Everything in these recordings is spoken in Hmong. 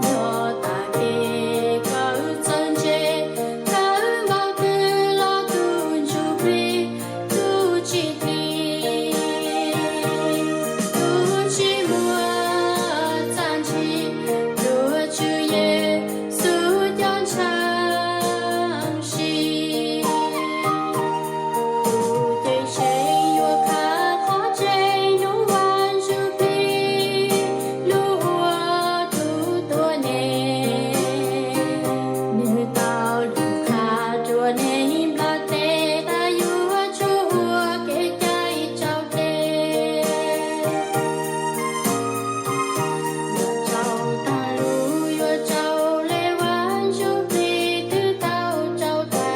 Yog tas kev kawm txawj ntse, kawm npaum twg los tus ntsuj plig tus tsis thim, tus tsis muaj txaj ntsig, luag Tswv Yexus cov ntshav sim. Tus ceeb tsheej yuav khav qhov tseeb nyob Vaj Ntsuj Plig lub ua tus tuav neeg. Nws tau lus qha rua neeg nplaj teb tas yuav tsum ua kev cai tsaus dej. Yuav tsaus tag lub, yuav tsaus le Vaj Ntsuj Plig twb tau tsaus tag.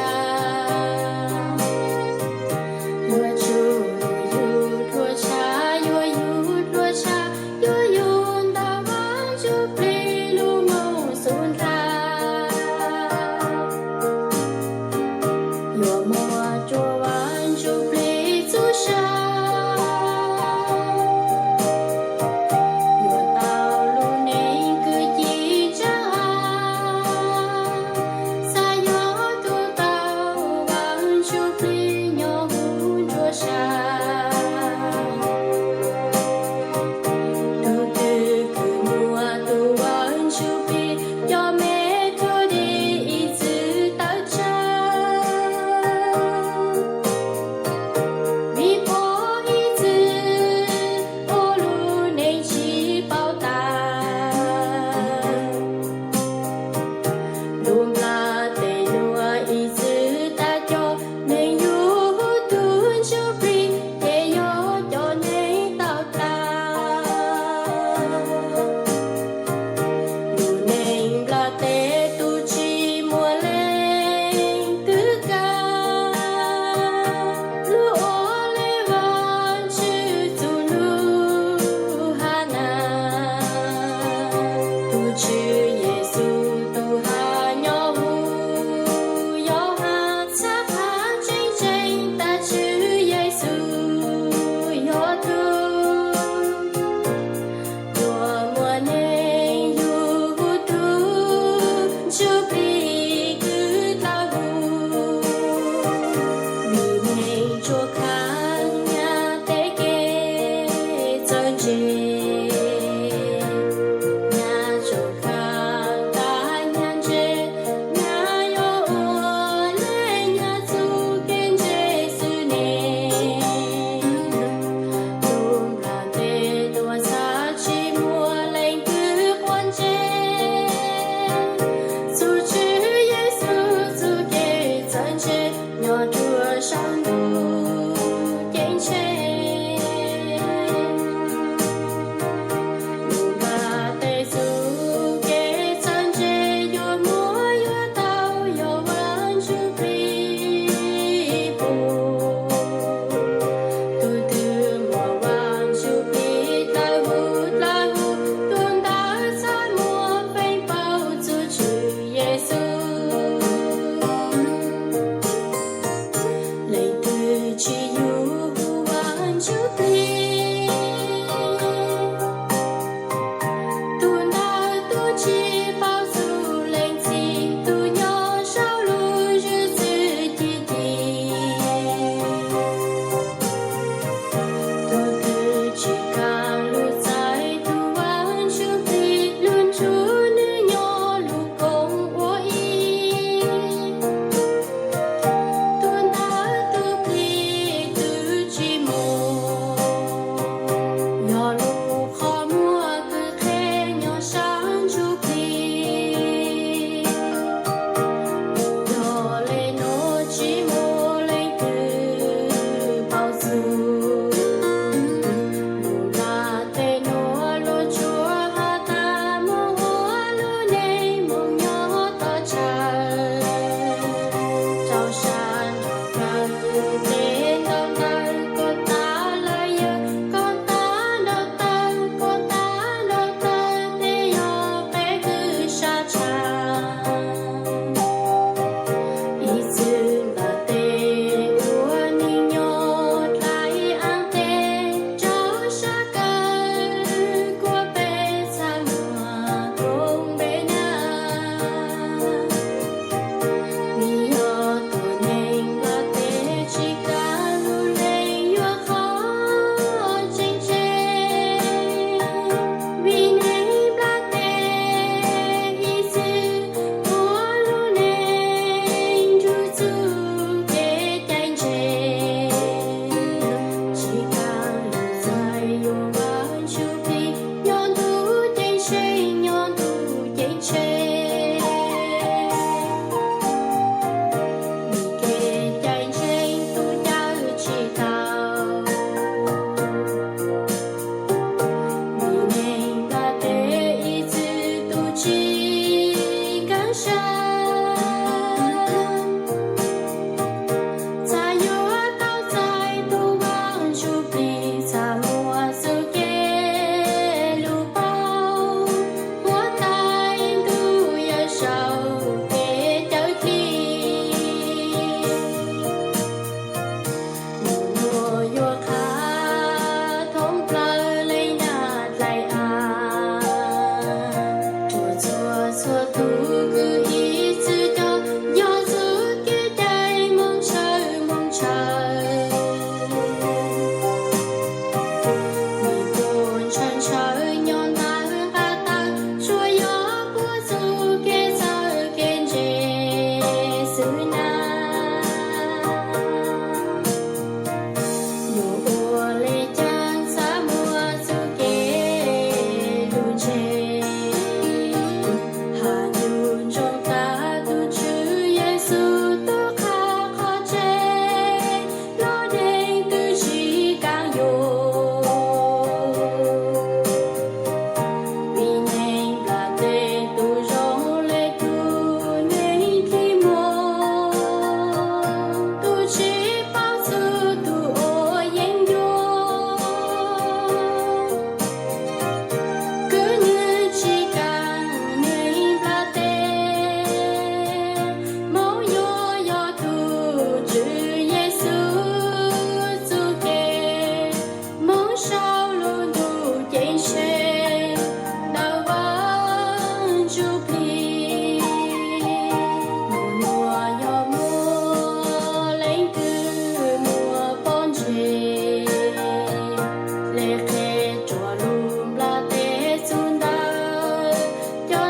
Yuav tsum yug hlua tshaj, yuav yug hlua tshaj, yuav yug ntawm Vaj Ntsuj Plig lub moo xub ntiag. Yuav muaj rua Vaj Ntsuj Plig txhua sab. Yuav tau lub neej kwv ci tsav, xav yuav tuav tau Vaj Ntsuj Plig nyob huv nruab sab. Tus twg kws muaj tus Vaj Ntsuj Plig, cov me thuam dim ib txwm tawm tsam. Vim pog ib txwm ua lub neej tsis paub tas. Lub nplaj teb nuav ib txwm tas cov neeg yug huv tus Ntsuj Plig, ces yog cov neeg tau tas. Lub neej nplaj teb tus tsis muaj leej twg kawm, lub ua le Vaj Ntsuj Plig txhua lub hab nab. Tus Tswv Yexus tus hab nyob huv, yog hab txhab qha tseeb tseeb tas Tswv Yexus yog tug tuav muaj neeg yug huv tus Ntsuj Plig kwv dlawb huv. Vim neeg tsuas khav nyab tej kev txawj ntse, nyab tsuas khav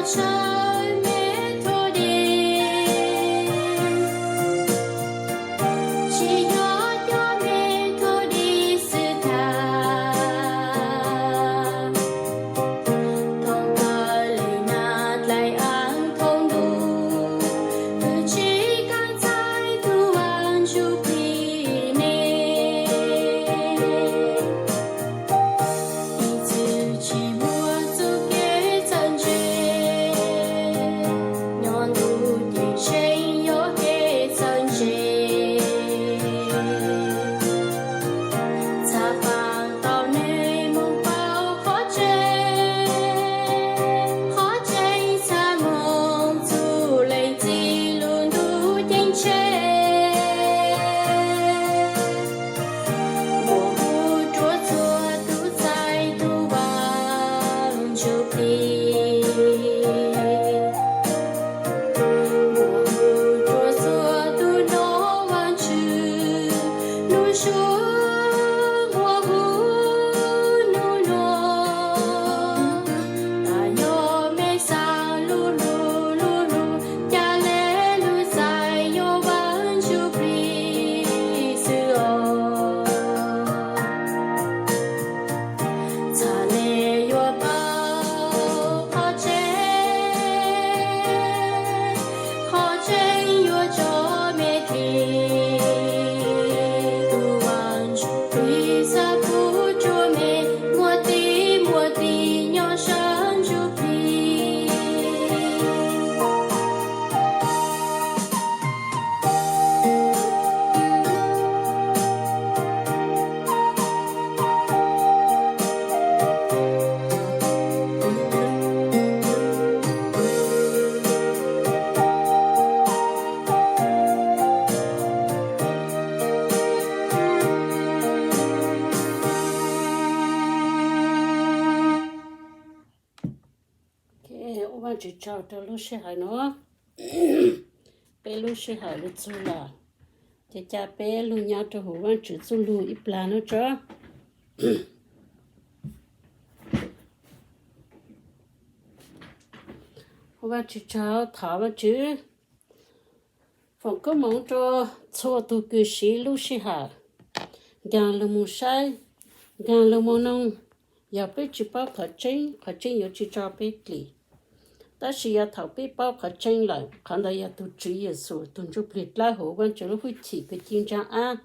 Sawv me thuav dig, tsis yog cov me thuav dig xwb tag. Thooj kawg li nas dlaim aav thooj ntuj, twb tsis kav txhais tus Vaajtswv plig ne. Ib txwm tsis muaj txuj kev txawj ntse, nyob ntuj ceeb tsheej yuav kev txawj ntse. Txhaj paab tau neeg moog paub qhov tseeb, qhov tseeb txhaj moog txuj leej txiv lub ntuj ceeb tsheej. Muaj hu rua txhua tus txais tus Vaajtswv plig, muaj hu rua txhua tus hnov Vaajtswv lub suab, muaj hu nub nua. Txawm yog mej xaav lug lug lug lug, ca le lug txais yuav Vaajtswv plig xwb os. Txhaj le yuav paub qhov tseeb, qhov tseeb yuav tso mej dlim. Tus Vaajtswv plig txhaj pub rua mej muaj txuj muaj txuj nyob sab ntsuj plig. Ua Vaajtswv tsaug rua lub sij hawm nuav. Peb lub sij hawm lug txug lawm, ces ca peb lug nyob rua huv Vaajtswv txuj lug ib plag nuav tso. Ua Vaajtswv tsaug, thov Vaajtswv foom koob moov rua txhua tug kws siv lub sij hawm nkaag lug moog saib, nkaag lug moog noog. Yog peb tsis paub qhov tseeb, qhov tseeb yuav tsis tso peb dlim. Tab sis yog thaum peb paub qhov tseeb lawm, qhov ntawd yog tug Tswv Yexus tug ntsuj plig dlawb huv Vaajtswv lub hwj chim kws ci ntsaa ab,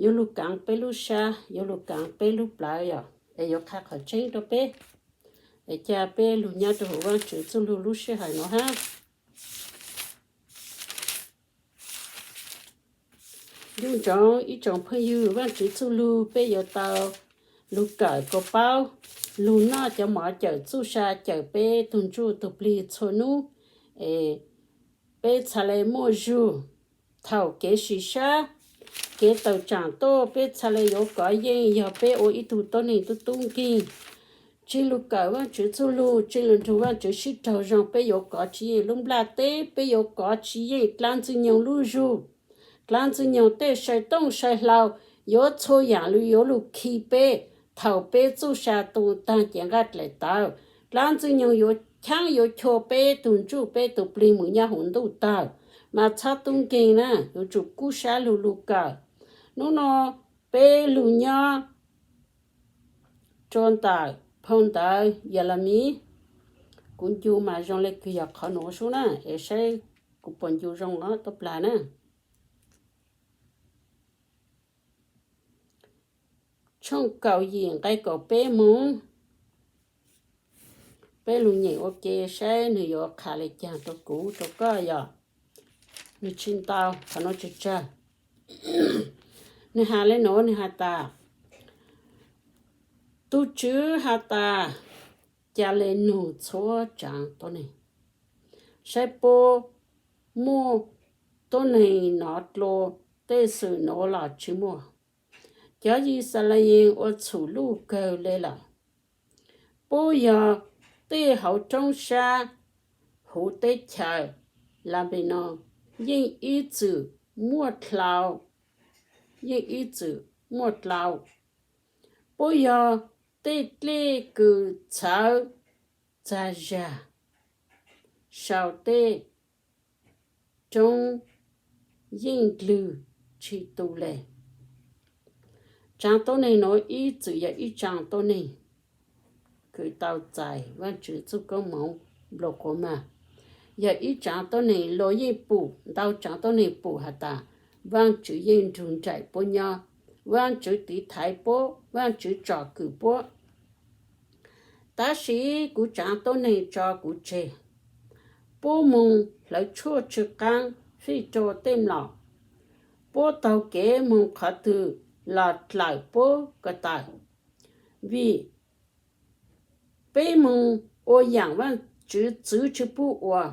yuav lug kaav peb lub sab, yuav lug kaav peb lub plawv yom, es yuav qha qhov tseeb rua peb. Es ca peb lug nyob rua huv Vaajtswv txuj lug lub sij hawm nuav hab. Ntuj ntsoov ib tsoom phooj ywg, Vaajtswv txuj lug peb yuav tau lug kawm kom paub, lug noj cov mov cawm txuj sa cawm peb tug ntsuj tug plig txhua nub, es peb txhaj le muaj zug. Thaum kev sim sab, kev tawm tsaam tuaj, peb txhaj le yuav kov yeej yog peb ua ib tug tuab neeg tub tub nkeeg. Tsi lug kawm Vaajtswv txuj lug, tsi lug nrug Vaajtswv sib raug zoo, peb yuav kov tsi yeej lub nplaj teb, peb yuav kov tsi yeej dlaab Ntxwg Nyoog lub zug. Dlaab Ntxwg Nyoog tej sai tooj sai hlau, yuav txhua yaam lug yuav lug khi peb. Thaum peb txuj sa tu taag ces nqaj dlaim tawv, dlaab Ntxwg Nyoog yuav cheeb yuav chua peb tug ntsuj peb tug plig mus nyob huv ntuj tawg. Mas txhob tub nkeeg na, yuav tsum kub sab lug lug kawm. Nub nua peb lug nyob rua ntawm phau ntawv Yelamiv. Kuv ncu mas zoo le kws yog qhov nuav sub na, es saib kuv puas ncu zoo os, tub plag na. Tshooj kaum yim nqai kaum peb moog. Peb lug nyeem ua ke saib nwg yuav qha le caag rua kuv rua koj yog. Nwg tsi ntau, qhov nuav tsawg tsawg. Nwg has le nuav, nwg has tas, Tug Tswv has tas, ca le nug txhua tsaav tuab neeg saib puab muaj tuab neeg nov dlua tej xwm nuav los tsi muaj. Cov Yixalayees ua txhum luj kawg le lawm. Puab yog tej hauv roob sab huv teb chaws Lebanon yeej ib txwm muaj dlhau, yeej ib txwm muaj dlhau. Puab yog tej dlej kws txhawv txag zag, sau tej roob yeej dlwg tsis tu le. Tsaav tuab neeg nuav ib txwm yog ib tsaav tuab neeg kws tau txais Vaajtswv txuj koob moov nplua quav mag. Yog ib tsaav tuab neeg luas yeej pum, ntau tsaav tuab neeg pum has tas Vaajtswv yeej nrug nraim puab nyob, Vaajtswv tiv thaiv puab, Vaajtswv tsom kwm puab. Tab sis kuv tsaav tuab neeg tso kuv tseg, puab moog hlawv tshuaj tsw qaab fij rua tej mlom, puab taug kev moog qhov twg los dlawm puab ko taw. Vim peb moog ua yaam Vaajtswv txwv tsi pub ua,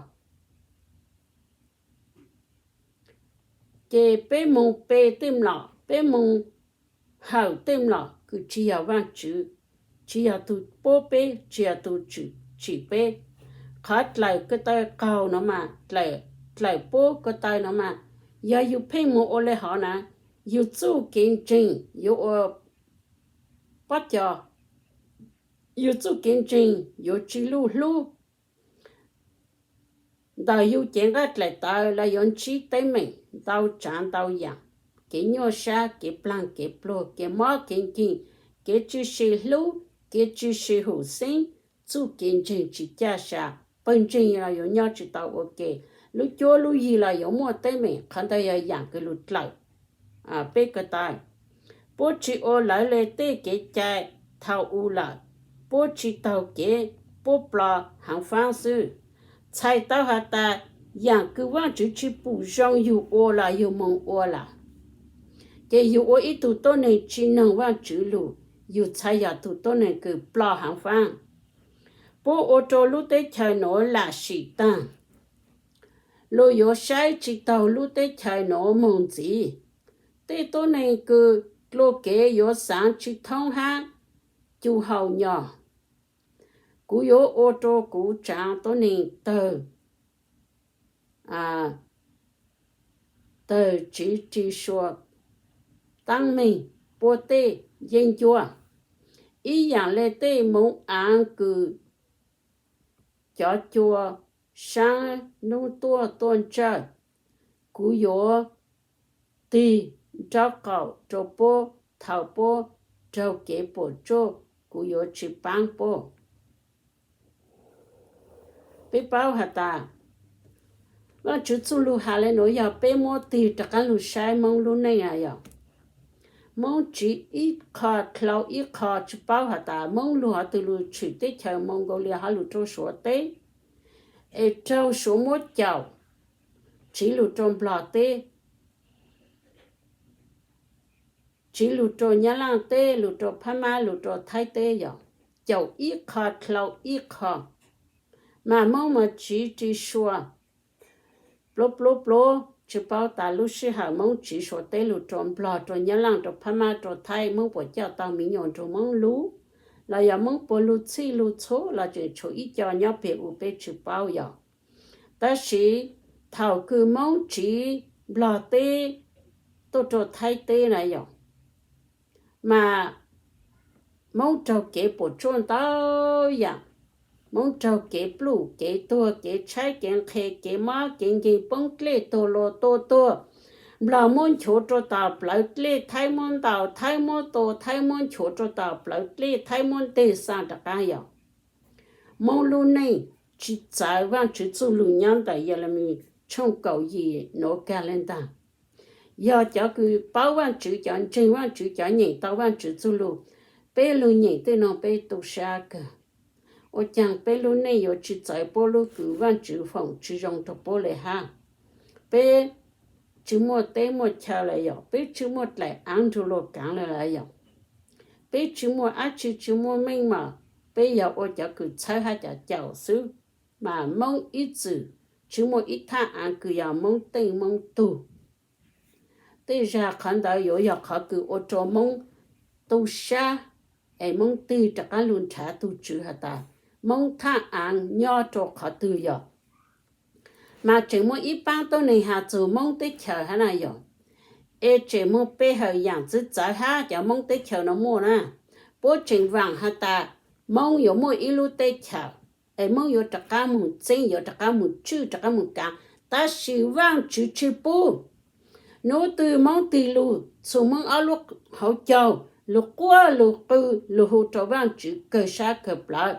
ces peb moog pe tej mlom, peb moog hawm tej mlom kws tsi yog Vaajtswv, tsi yog tug puab peb, tsi yog tug tsim peb. Qhov dlawm ko taw qaug nuav mas, dlawm puab ko taw nuav mas, yog yug pheej moog ua le hov na, yug txuj kev ntseeg yuav ua pob co, yug txuj kev ntseeg yuav tsi luj hlub. Ntawm yug cev nqaij dlaim tawv los yuav ntsib teeb meem ntau tsaav ntau yaam, kev nyuaj sab, kev plaag kev pluag, kev mob kev nkeeg, kev tsi si hlub, kev tsi si hum xeeb, txuj kev ntseeg tsi caj sa, pawg ntseeg los yuav nyob tsi tau ua ke, lub cuab lub yig los yuav muaj teeb meem. Qhov ntawd yog yaam kws lug dlawm peb ko taw. Puab tsi ua lawv le tej kev cai thaum u lawm, puab tsi taug kev, puab plo haav faab xwb. Txhais tau has tas yaam kws Vaajtswv tsi pum zoo yug ua los yug moog ua lawm, ces yug ua ib tug tuab neeg tsi noog Vaajtswv lug, yug txhais yog tug tuab neeg kws plo haav faab. Puab ua rua lub teb chaws nuav lam sim taag, luas yuav saib tsi taug lub teb chaws nuav moog ntxiv. Tej tuab neeg kws dlua kev yuav xaav tsi thoob hab cu hau nyog. Kuv yuav ua rua kuv tsaav tuab neeg tawg, tawg tsiv ri sua, taab meeg puab tej yeeb ncuab, ib yaam le tej moov aav kws cov cua saab nub tuaj tuaj ntsawj. Kuv yuav tig nraub qaum rua puab, thaum puab raug kev puam tsuaj, kuv yuav tsi paab puab. Peb paub has tas, Vaajtswv txuj lug has le nuav yog peb muab tig rov qaab lug saib Moob lub neej a yog, Moob tsiv ib qho dlhau ib qho, tsi paub has tas Moob lug hov twg lug tshwm teb chaws Mongolia hov lug rua Suav teb, es raug Suav muab caum, tsiv lug rua Nplog teb, tsiv lug rua Nyab Laaj teb, lug rua Phab Mab, lug rua Thaib teb yog, caum ib qho dlhau ib qho. Mas Moob mas tsiv ri sua, pluav pluav pluav, tsi paub tas lub sij hawm Moob tsiv Suav teb lug rua Nplog, rua Nyab Laaj, rua Phab Mab, rua Thaib, Moob puas coj tau miv nyuas nrug Moob lug, los yog Moob puas lug txhij lug txhua los tseem tshuav ib co nyob peg u peb tsi paub yog. Tab sis thaum kws Moob tsiv Nplog teb tuaj rua Thaib teb na yog, mas Moob raug kev puam tsuaj ntau yaam. Moob raug kev pluj kev tuag, kev tshaib kev nqhis, kev mob kev nkeeg, poob dlej tuag luas tua tuag. Nplog muab nchuav rua tom plawv dlej, Thaib muab ntaus, Thaib muab tua, Thaib muab nchuav rua tom plawv dlej, Thaib muab nteg xaa rov qaab yog. Moob lub neej tsi txawv Vaajtswv txuj lug nyob ntawm Yelemis tshooj kaum yim nuav kag le ntaag. Yog cov kws paub Vaajtswv, cov ntseeg Vaajtswv, cov nyeem tau Vaajtswv txuj lug, peb lug nyeem tej no peb tu sab kawg. Ua caag peb lub neej yuav tsi txawv puab lub kws Vaajtswv foom tsi zoo rua puab le hab? Peb tsi muaj teb muaj chaw lawm yog, peb tsi muaj dlaim aav nrug luas kaav lawm yog, peb tsi muaj dlaab tsi, tsi muaj meej mas peb yog ua cov kws txhawb hab cov caum xwb. Mas Moob ib txwm tsi muaj ib thaaj aav kws yog Moob teej Moob tug. Tej zag qhov ntawd yuav yog qhov kws ua rua Moob tu sab, es Moob tig rov qaab lug nrhav tug Tswv has tas Moob thaaj aav nyob rua qhov twg yog. Mas tseem muaj ib paab tuab neeg has txug Moob teb chaws hab na yog, es tseem moog pe hawm yaam txwv txawv hab cov Moob teb chaws no muaj na. Puab tseem vaam has tas Moob yuav muaj ib lub teb chaws, es Moob yuav rov qab moog txeeb, yuav rov qab moog tswj, rov qab moog kaav, tab sis Vaajtswv tsi pub. Nub twg Moob tig lug txug Moob ob lub hauv caug, lug quaj lug qw, lug hu rua Vaajtswv kawg sab kawg plawv,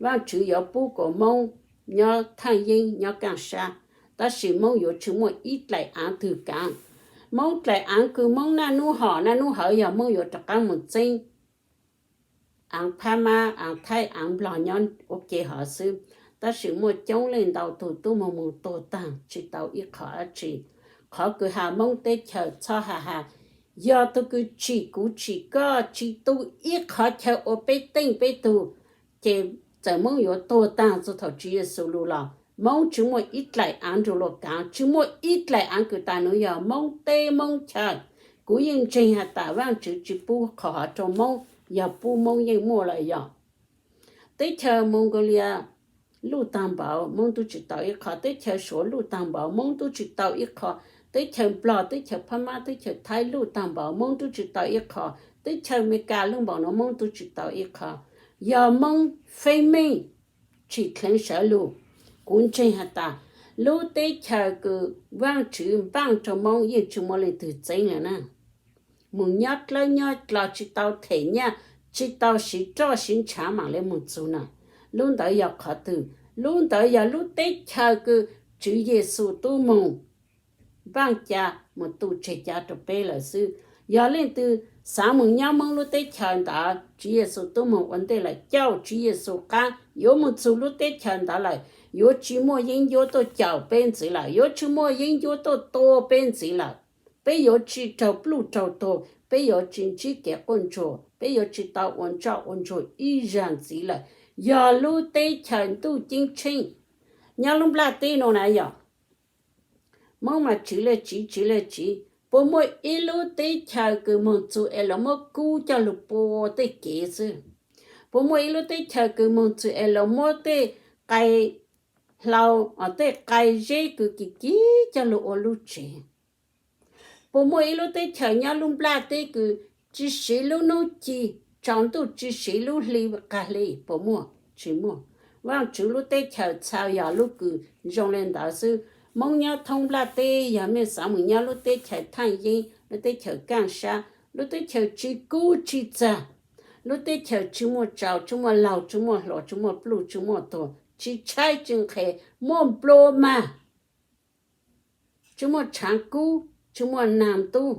Vaajtswv yuav pub kuas Moob nyob thaaj yeeb nyob kaaj sab, tab sis Moob yuav tsi muaj ib dlaim aav twg kaav. Moob dlaim aav kws Moob naj nub hom naj nub hawv yog Moob yuav rov qab moog txeeb aav Phab Mab, aav Thaib, aav Nplog nyob ua ke hov xwb. Tab sis muaj coob leej ntau tug tub moog moog tuag taag tsi tau ib qho dlaab tsi. Qhov kws has Moob teb chaws txhob has has, yog tug kws tsim kuv tsim koj tsi tu ib qhov chaw ua peb teej peb tug, ces txawm Moob yuav tuag taag txug thaum Tswv Yexus lug los Moob tsi muaj ib dlaim aav nrug luas kaav, tsi muaj ib dlaim aav kws tas nuav yog Moob teb Moob chaw. Kuv yeej ntseeg has tas Vaajtswv tsi pub qhov hov rua Moob, yog pub Moob yeej muaj lawm yog. Teb chaws Mongolia luj taag npaum Moob tub tsi tau ib qho, teb chaws Suav luj taag npaum Moob tub tsi tau ib qho, teb chaws Nplog, teb chaws Phab Mab, teb chaws Thaib luj taag npaum Moob tub tsi tau ib qho, teb chaws Amelikas luj npaum nuav Moob tub tsi tau ib qho. Yog Moob feeb meej tsim dleev sawv lug. Kuv ntseeg has tas lub teb chaws kws Vaajtswv npaaj rua Moob yeej tsi muaj leej twg txeeb lawm na. Moog nyob dlawb nyob dlo tsi tau them nyaj, tsi tau siv roj siv ntshaav maam le moog txug na. Lub ntawd yog qhov twg? Lub ntawd yog lub teb chaws kws Tswv Yexus tub moog npaaj ca moog tu tseg ca rua peb lawm xwb. Yog leej twg xaav moog nyob Moob lub teb chaws ntawd, Tswv Yexus tub moog ua ntej lawm, caum Tswv Yexus qaab yuav moog txug lub teb chaws ntawd lawm, yuav tsi muaj yeeb ncuab tuaj caum peb ntxiv lawm, yuav tsi muaj yeeb ncuab tuaj tua peb ntxiv lawm. Peb yuav tsi raug pluj raug tuag, peb yuav tsi ntsib kev quaj ntsuag, peb yuav tsi tau ua ntsoj ua ntsuag ib zag ntxiv lawm. Yog lub teb chaws ntuj ceeb tsheej nyob lub nplaj teb nuav na yog. Moob mas tsiv le tsiv tsiv le tsiv, puas muaj ib lub teb chaws kws moog txug es lawv muab kub coj lug pua tej kev xwb? Puas muaj ib lub teb chaws kws moog txug es lawv muab tej qai hlau, tej qai zeb kws kim kim coj lug ua lub tsev? Puas muaj ib lub teb chaws nyob lub nplaj teb kws tsi siv lub nub ci tsaus ntuj, tsi siv lub hli qag hli? Puas muaj? Tsi muaj. Vaajtswv lub teb chaws txhaj yog lub kws zoo le ntawd xwb. Moob nyob thoob nplaj teb, yog mej xaav moog nyob lub teb chaws thaaj yeeb, lub teb chaws kaaj sab, lub teb chaws tsi kub tsi txag, lub teb chaws tsi muaj tsaus, tsi muaj laug, tsi muaj hluas, tsi muaj pluj, tsi muaj tuag, tsi tshaib tsi nqhis, muaj nplua mag, tsi muaj tshaav kub, tsi muaj naag tub.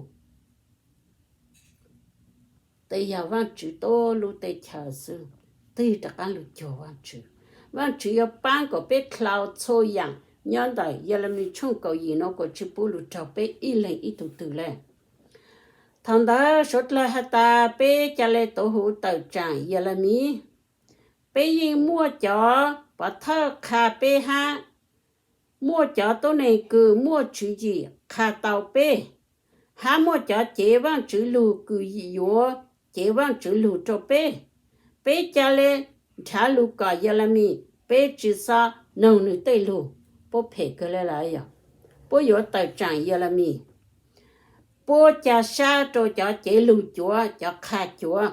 Tes yog Vaajtswv tuab lub teb chaws xwb, tig rov qaab lug cuag Vaajtswv. Vaajtswv yuav paab kom peb dlhau txhua yaam nyob ntawm Yelemis tshooj kaum yim nuav kuas tsi pub lug raug peb ib leeg ib tug twg le. Thaum ntawd suav dlawg has tas peb ca le tuav huv tawm tsaam Yelemis. Peb yeej muaj cov pov thawj qha peb hab, muaj cov tuab neeg kws muaj tswv yim qha tau peb, hab muaj cov cev Vaajtswv lug kws yuav cev Vaajtswv lug rua peb. Peb ca le nrhav lug kom Yelemis, peb tsi xob noog nwg tej lug. Puab phem kawg le lawm yog, puab yuav tawm tsaam Yelemis. Puab ca sab rua cov cev lug cuav, cov qha cuav.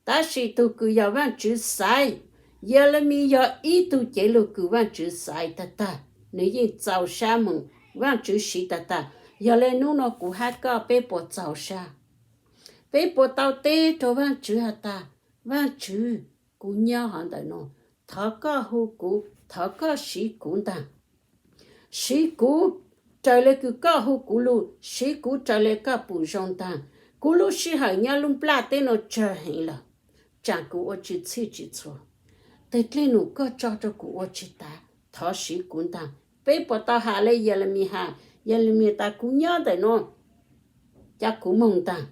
Tab sis tug kws yog Vaajtswv xaiv, Yelemis yog ib tug cev lug kws Vaajtswv xaiv tag tag, nwg yeej txaus sab moog, Vaajtswv siv tag tag. Yog le nub nua kuv hab koj peb puas txaus sab? Peb puas tau teb rua Vaajtswv has tas, Vaajtswv, kuv nyob hov ntawm nuav, thov koj hu kuv, thov koj siv kuv ntaag. Siv kuv raws le kws koj hu kuv lug, siv kuv raws le koj pum zoo ntaag. Kuv lub sij hawm nyob lub nplaj teb nuav tsawg heev lawm, tsaam kuv ua tsi txhij tsi txhua. Teg dleg num koj tso rua kuv ua tsi tav, thov siv kuv ntaag. Peb puas tau has le Yelemis has? Yelemis tas kuv nyob ntawm nuav, ca kuv moog ntaag.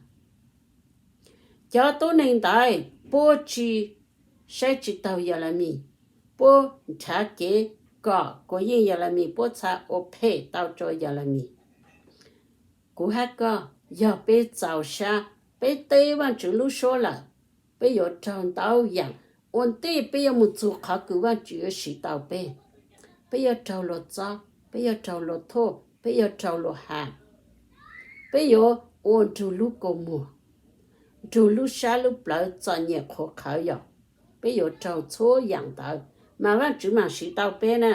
Cov tuab neeg ntawd puab tsi saib tsi taug Yelemis, puab nrhav kev kom kuas yeej Yelemis, puab txha ua phem tau rua Yelemis. Kuv hab koj yog peb txaus sab, peb teb Vaajtswv lub suab lawm, peb yuav raug ntau yaam. Ua ntej peb yuav moog txug qhov kws Vaajtswv yuav siv tau peb, peb yuav raug luag txob, peb yuav raug luag thuj, peb yuav raug luag has, peb yuav ua nrug lub kua muag, nrug lub sab lub plawv txom nyem qhuav qhawv yom. Peb yuav raug txhua yaam ntawd. mas Vajtswv mam siv tau peb na.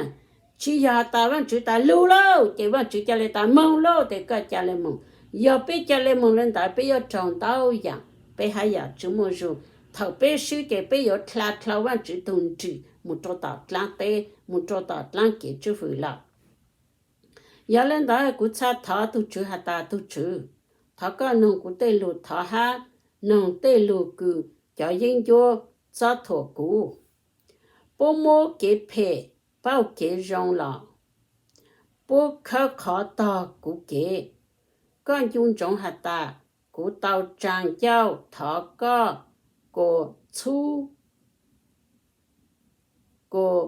Tsis yog has tas Vajtswv tas lug lauj ces Vajtswv ca le tas moog lauj ces koj ca le moog. Yog peb ca le moog le ntawd peb yuav raug ntau yaam, peb haj yam tsi muaj zug. Thaum peb swb ces peb yuav dlha dlhau Vajtswv tug nrim mus rau tom dlaab teb, mus rau tom dlaab kev tswj hwm lawm. Yog le ntawd kuv txhaj thov tug Tswv has tas tug Tswv, thov koj noog kuv tej lug thov hab noog tej lug kws cov yeeb ncuab txob thuam kuv. Puab muab kev phem pauj kev zoo los, puab khawb qhov tog kuv kev. Koj ncu ntsoov has tas kuv tau tsaa ncauj thov koj kuas txu, kuas,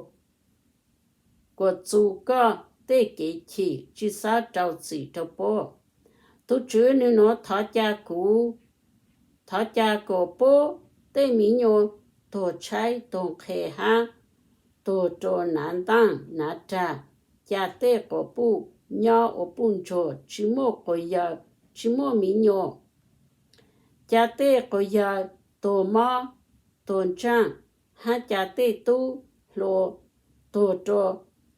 kuas txu koj tej kev chim, tsi xob rau txim rau puab. Tug Tswv nwg nuav thov ca kuv, thov ca kuas puab tej miv nyuas tuag tshaib tuag nqhe hab tuag rua nav ntaaj nav rag, ca tej quas puj nyob ua puj ntsuag tsi muaj quas yaws tsi muaj miv nyuas, ca tej quas yaws tuag mob tuag ntsaaj, hab ca tej tub hluas tuag rua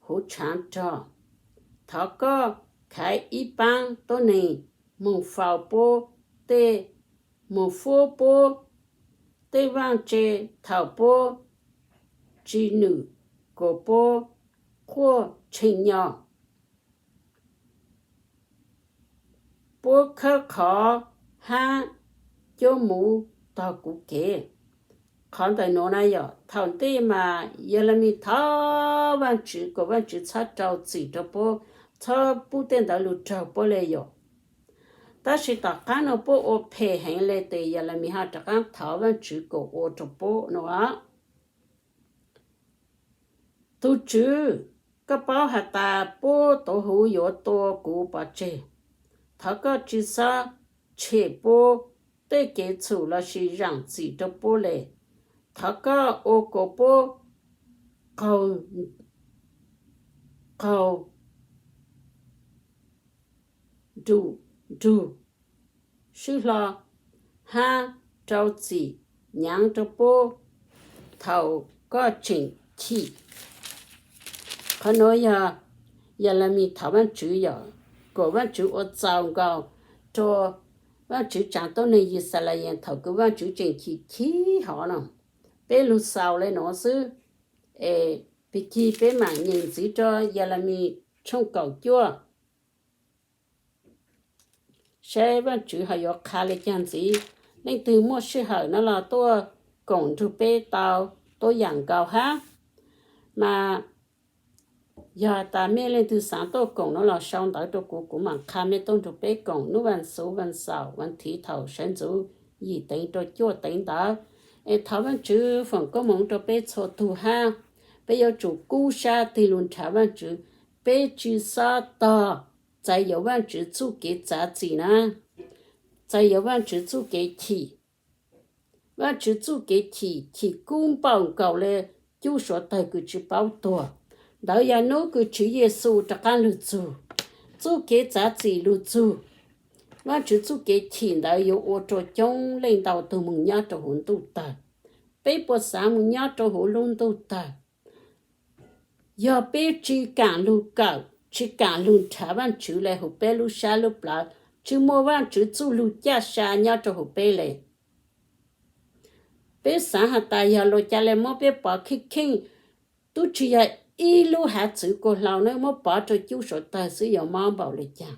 huv tshaav rog. Thov koj khaiv ib paab tuab neeg moog faus puab tej, moog fuab puab tej vaaj tse thaum puab tsi nwm kuas puab quaj tsheej nyo. Puab khawb qhov hab cuab muv tog kuv kev. Qhov ntawm nuav na yog thaum ntej mas Yelemis thov Vaajtswv kuas Vaajtswv txhob rau txim rua puab, txhob pub tej ntawd lug raug puab le yom. Tab sis tom qaab nuav puab ua phem heev le tes Yelemis ho rov qaab thov Vaajtswv kuas ua rua puab nuav. Tug Tswv, koj paub has tas puab tuav huv yuav tua kuv pov tseg. Thov koj tsi xob tshem puab tej kev txhum lossis zaam txim rua puab le. Thov koj ua kuas puab qaug, qaug nrug, nrug swb hlo hab rau txim hnyav rua puab thaum koj tseem chim. Qhov nuav yog Yelemis thov Vaajtswv yog kuas Vaajtswv ua txaus nkaus rua Vaajtswv tsaa tuab neeg Yixalayees thaum kws Vaajtswv tseem chim chim hov no. Peb lug xaus le nuav xwb, es pig kig peb maam nyeem ntxiv rua Yelemis tshooj kaum cuaj, saib Vaajtswv ho yuav qha le caag ntxiv. Leej twg muaj sij hawm no los tuaj koom nrug peb tau tuab yaam nkaus hab. Mas yog tas mej leej twg xaav tuaj koom no los sau ntawv rua kuv, kuv maam qha mej tuaj nrug peb koom nub vaaj xuv, vaaj xaum, vaaj thiv thaum sawv ntxuv yim teev rua cuaj teev ntawd. Es thov Vaajtswv foom koob moov rua peb txhua tug hab, peb yuav tsum kub sab tig lug nrhav Vaajtswv. Peb tsi xob tog txais yuav Vaajtswv txuj kev txav txim na, txais yuav Vaajtswv txuj kev chim. Vaajtswv txuj kev chim, chim kub npaum nkaus le cub suav tawg kws tsi paub tuag. Ntawd yog nub kws Tswv Yexus rov qaab lug txug, txuj kev txav txim lug txug. Vaajtswv txuj kev chim ntawd yuav ua rua coob leej ntau tug moog nyob rua huv ntuj tawg. Peb puas xaav moog nyob rua huv lub ntuj tawg? Yog peb tsi kaam lug kawm, tsi kaam lug nrhav Vaajtswv le huv peb lub sab lub plawv, tsi muaj Vaajtswv txuj lug caj sa nyob rua huv peb le. Peb xaav has tas yog luas ca le muab peb pov kheej kheej, tub tsi yog ib lub hav txwv kuas hlau na, muab pov rua cub suav tawg xwb yuav mob npaum le caag.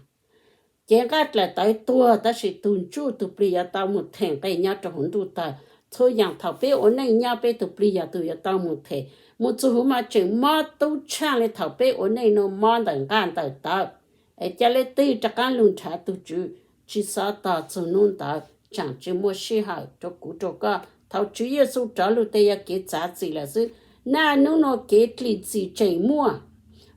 Cev nqaj dlaim tawv tuag tab sis tug ntsuj tug plig yuav tau moog them nqe nyob rua huv ntuj tawg. Txhua yaam thaum peb ua neej nyob peb tug plig yog tug yuav tau moog them. Moog txug huv mas tseem mob tub tshaaj le thaum peb ua neej nuav mob ntawm nqaj ntawm tawv. Es ca le tig rov qaab lug nrhav tug Tswv, tsi xob tog txug nub ntawd tsaam tsi muaj sij hawm rua kuv rua koj. Thaum Tswv Yexus rov lug tes yog kev txav txim lawm xwb, naj nub nuav kev dlim txim tseem muaj.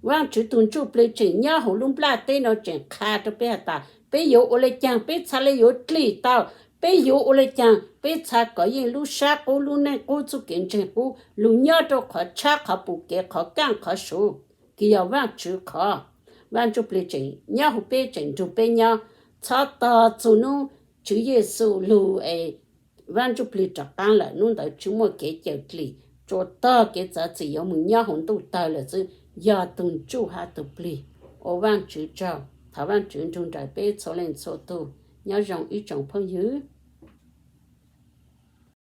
Vaajtswv tug ntsuj plig tseem nyob huv lub nplaj teb nuav tseem qha rua peb has tas peb yuav ua le caag peb txha le yuav dlim tau, peb yuav ua le caag peb txha kov yeej lub sab qub lub neej qub txuj kev ntseeg qub lug nyob rua qhov tshab qhov pum kev qhov kaaj qhov suv, kws yog Vaajtswv qhov. Vaaj Ntsuj Plig tseem nyob huv peb tseem nrug peb nyob, txhob tog txug nub Tswv Yexus lug es Vaaj Ntsuj Plig rov qaab lawm nub ntawd tsi muaj kev cawm dlim tsuas tog kev txav txim yuav mus nyob hauv ntuj tawg lawm xwb, yog tus ntsuj hab tus plig. Ua Vaajtswv tsaug, thov Vaajtswv nrug nraim peb txhua leej txhua tug. Nyob zoo ib tsoom phooj ywg.